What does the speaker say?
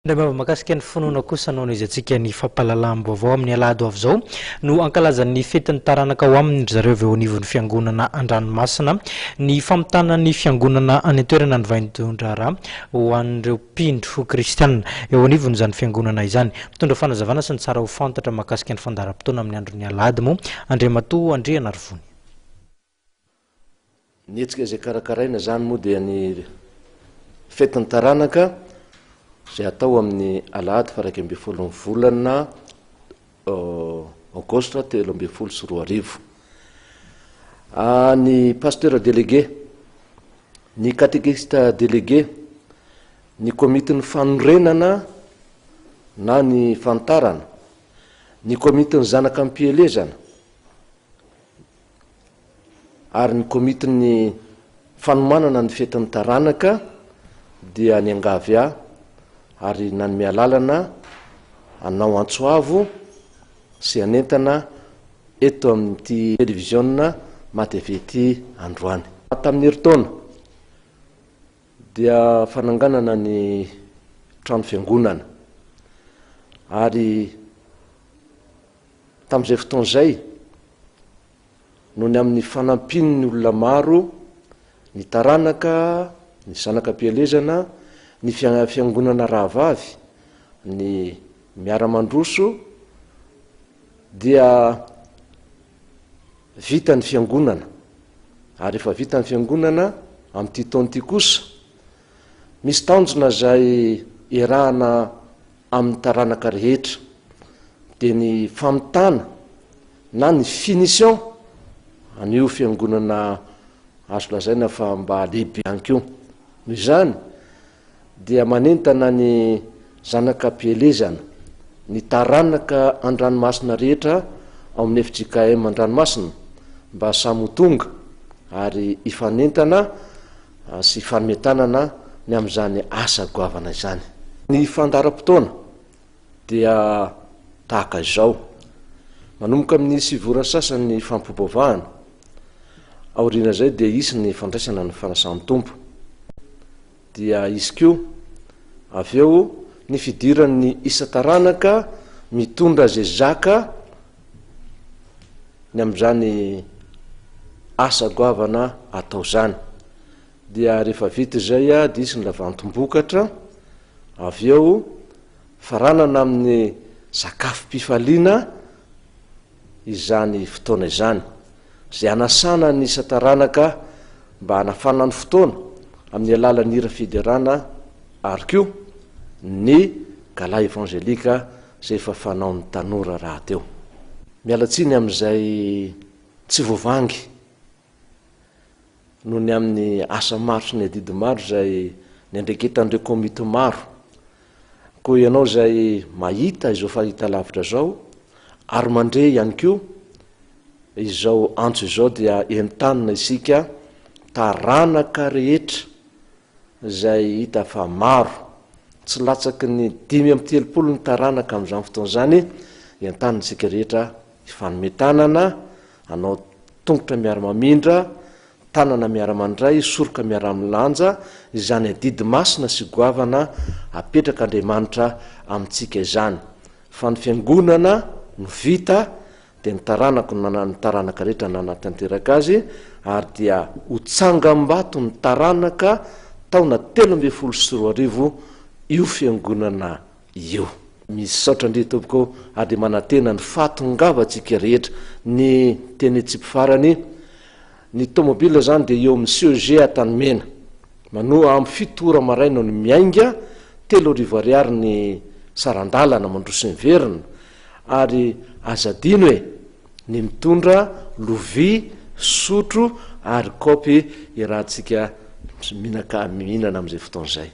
Indray mba mahakasika ny finoana kosa no anohizantsika ny fampahalalam-baovao. Amin'ny alahady ho avy izao no hankalazan'ny fetin'ny taranaka ao aminy ry zareo avy eo anivon'ny fiangonana Andranomasina ny famitana ny fiangonana any an-toerana ny vaindohan-draharaha ho an'ireo mpino kristiana eo anivon'izany fiangonana izany. Mitondra fanazavana sy ny tsara ho fantatra mahakasika ny fandaharam-potoana amin'ny andron'ny alahady moa Andriamatoa Andrianarivony. Ny hetsika izay karakaraina izany moa dia ny fetin'ny taranaka izay atao amin'ny alahady faha 11 ny volana aogositra 2013. Ny pasteur délégué, ny catéchiste délégué, ny komitin'ny fanorenana na ny fanitarana, ny komitin'ny zanaka am-pielezana, ary ny komitin'ny fanomanana ny fetin'ny taranaka dia niangavy ahy ary nanome alalana hanao antso avo sy hanentana eto amin'ity televiziona MATV ity androany. Tamin'ny herintaona dia fananganana ny trano fiangonana ary Tamin'izay fotoana izay, noho ny amin'ny fanampian'ny olona maro, ny taranaka, ny zanaka am-pielezana, ny fiangonana rahavavy, ny miara-mandroso, dia vita ny fiangonana. Ary rehefa vita ny fiangonana, amin'ity taona ity kosa, misy tanjona izay iarahana amin'ny taranaka rehetra, dia ny famitana na ny finition an'io fiangonana azo lazaina fa mba lehibe ihany koa. Noho izany dia manentana ny zanaka am-pielezana, ny taranaka an-dranomasina rehetra ao amin'ny fjkm Andranomasina mba samy ho tonga ary hifanentana sy hifanome tanana ny amin'izany asa goavana izany. Ny fandaharam-potoana dia tahaka izao, manomboka amin'ny sivy ora sasany ny fampobavahana, aorian'izay dia hisy ny fandraisana ny fanasan'ny Tompo, dia hisy koa avy eo ny fidiran'ny isan-taranaka mitondra izay zaka ny amin'izany asa goavana atao izany. Dia rehefa vita izay dia hisy ny lavantim-bokatra, avy eo faranana amin'ny sakafom-pifaliana izany fotoana izany, izay hanasana ny isan-taranaka mba hanafana ny fotoana amin'ny alalan'ny hira fiderana ary koa ny gala evangelika izay efa fanaon'ny tanora rahateo. Miala tsiny amin'izay tsy voavangy noho ny amin'ny asa maro sy ny adidy maro izay niandraiketan'ireo komity maro. Koa ianao izay mahita izao fahitalavitra izao ary mandre ihany koa izao antso izao dia entanina isika taranaka rehetra izay hita fa maro, tsy latsaky ny 35 ny taranaka amin'izany fotoana izany, entanina isika rehetra hifanome tanana, hanao tongotra miara-mamindra, tanana miara-mandray, soroka miara-milanja, izany adidy masina sy goavana apetrak'Andriamanitra amintsika izany. Fa ny Fiangonana no vita, dia ny taranako no ny taranaka rehetra nanatanteraka azy, ary dia ho tsangam-bato ny taranaka taona 2013 io Fiangonana io. Misaotra indrindra tompoko ary dia manantena ny fahatongavantsika rehetra. Ny teny tsipy farany, ny tomobile izany dia eo amin'ny CEG Antanimena. Manoa amin'ny fito ora maraina no miainga, 3000 ariary ny saran-dalana mandroso sy miverina. Ary aza adino e! Ny mitondra lovia, sotro ary kaopy iarahantsika mihinana amin'izay fotoana izay.